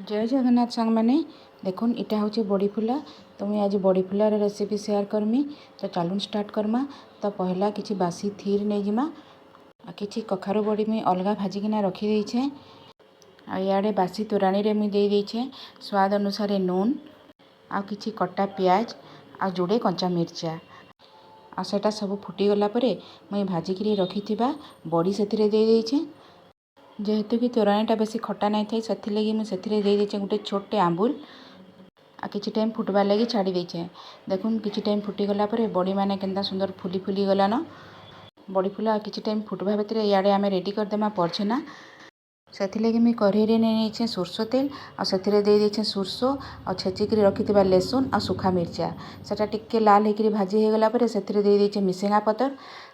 ଜୟ ଜଗନ୍ନାଥ ସାଙ୍ଗମାନେ। ଦେଖୁନ୍, ଇଟା ହଉଛେ ବଡ଼ି ଫୁଲା। ତ ମୁଇଁ ଆଜି ବଡ଼ି ଫୁଲାର ରେସିପି ସେୟାର କରମି। ତ ଚାଲୁନ୍, ଷ୍ଟାର୍ଟ କର୍ମା। ତ ପହଲା କିଛି ବାସି ଥିର୍ ନେଇଯିମା ଆଉ କିଛି କଖାରୁ ବଡ଼ି ମୁଇଁ ଅଲଗା ଭାଜିକିନା ରଖିଦେଇଛେ। ଆଉ ଇଆଡ଼େ ବାସି ତୋରାଣୀରେ ମୁଇଁ ଦେଇ ଦେଇଛେ ସ୍ୱାଦ ଅନୁସାରେ ନୁନ୍ ଆଉ କିଛି କଟା ପିଆଜ ଆଉ ଯୋଡ଼େ କଞ୍ଚା ମିର୍ଚା। ଆଉ ସେଟା ସବୁ ଫୁଟିଗଲା ପରେ ମୁଇଁ ଭାଜିକିରି ରଖିଥିବା ବଡ଼ି ସେଥିରେ ଦେଇ ଦେଇଛେ। ଯେହେତୁ କି ତୋରାଣୀଟା ବେଶୀ ଖଟା ନାଇଁ ଥାଇ, ସେଥିଲାଗି ମୁଇଁ ସେଥିରେ ଦେଇ ଦେଇଛେ ଗୋଟେ ଛୋଟଟେ ଆମ୍ବୁଲ ଆଉ କିଛି ଟାଇମ୍ ଫୁଟବାର୍ ଲାଗି ଛାଡ଼ି ଦେଇଛେ। ଦେଖୁନ୍, କିଛି ଟାଇମ୍ ଫୁଟିଗଲା ପରେ ବଡ଼ିମାନେ କେନ୍ତା ସୁନ୍ଦର ଫୁଲି ଫୁଲି ଗଲାନ। ବଡ଼ି ଫୁଲା ଆଉ କିଛି ଟାଇମ୍ ଫୁଟବା ଭିତରେ ଇଆଡ଼େ ଆମେ ରେଡ଼ି କରିଦେମା ପରଛେନା। ସେଥିଲାଗି ମୁଇଁ କଢ଼େଇରେ ନେଇ ନେଇଛେ ସୋରିଷ ତେଲ ଆଉ ସେଥିରେ ଦେଇ ଦେଇଛେ ସୋରିଷ ଆଉ ଛେଚିକିରି ରଖିଥିବା ଲେସୁନ୍ ଆଉ ଶୁଖା ମିର୍ଚା। ସେଟା ଟିକେ ଲାଲ ହେଇକିରି ଭାଜି ହେଇଗଲା ପରେ ସେଥିରେ ଦେଇ ଦେଇଛେ ମିସିଙ୍ଗା ପତର।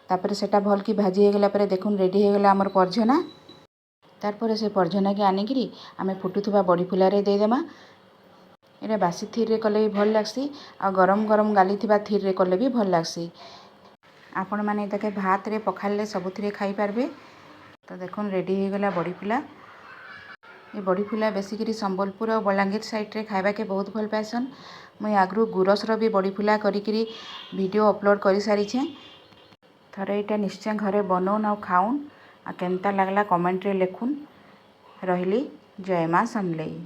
ତାପରେ ସେଟା ଭଲକି ଭାଜି ହେଇଗଲା ପରେ ଦେଖୁନ୍, ରେଡ଼ି ହେଇଗଲା ଆମର ପରଝନା। ତାରପରେ ସେ ପରଝନାକେ ଆନିକିରି ଆମେ ଫୁଟୁଥିବା ବଡ଼ି ଫୁଲାରେ ଦେଇଦେମା। ଏଇଟା ବାସି ଥିର୍ରେ କଲେ ବି ଭଲ୍ ଲାଗ୍ସି ଆଉ ଗରମ ଗରମ ଗାଲିଥିବା ଥିର୍ରେ କଲେ ବି ଭଲ୍ ଲାଗ୍ସି। ଆପଣମାନେ ଏଟାକେ ଭାତରେ, ପଖାଲରେ, ସବୁଥିରେ ଖାଇପାରିବେ। ତ ଦେଖୁନ୍, ରେଡ଼ି ହେଇଗଲା ବଡ଼ି ଫୁଲା। ଏ ବଡ଼ି ଫୁଲା ବେଶୀକିରି ସମ୍ବଲପୁର ଆଉ ବଲାଙ୍ଗୀର ସାଇଡ଼୍ରେ ଖାଇବାକେ ବହୁତ ଭଲ ପାଏସନ୍। ମୁଇଁ ଆଗରୁ ଗୁରସର ବି ବଡ଼ି ଫୁଲା କରିକିରି ଭିଡ଼ିଓ ଅପଲୋଡ଼ କରିସାରିଛେଁ। ଥରେ ଏଇଟା ନିଶ୍ଚୟ ଘରେ ବନଉନ୍ ଆଉ ଖାଉନ୍ ଆଉ କେନ୍ତା ଲାଗଲା କମେଣ୍ଟରେ ଲେଖୁନ୍। ରହିଲି, ଜୟ ମା ସମଲେଇ।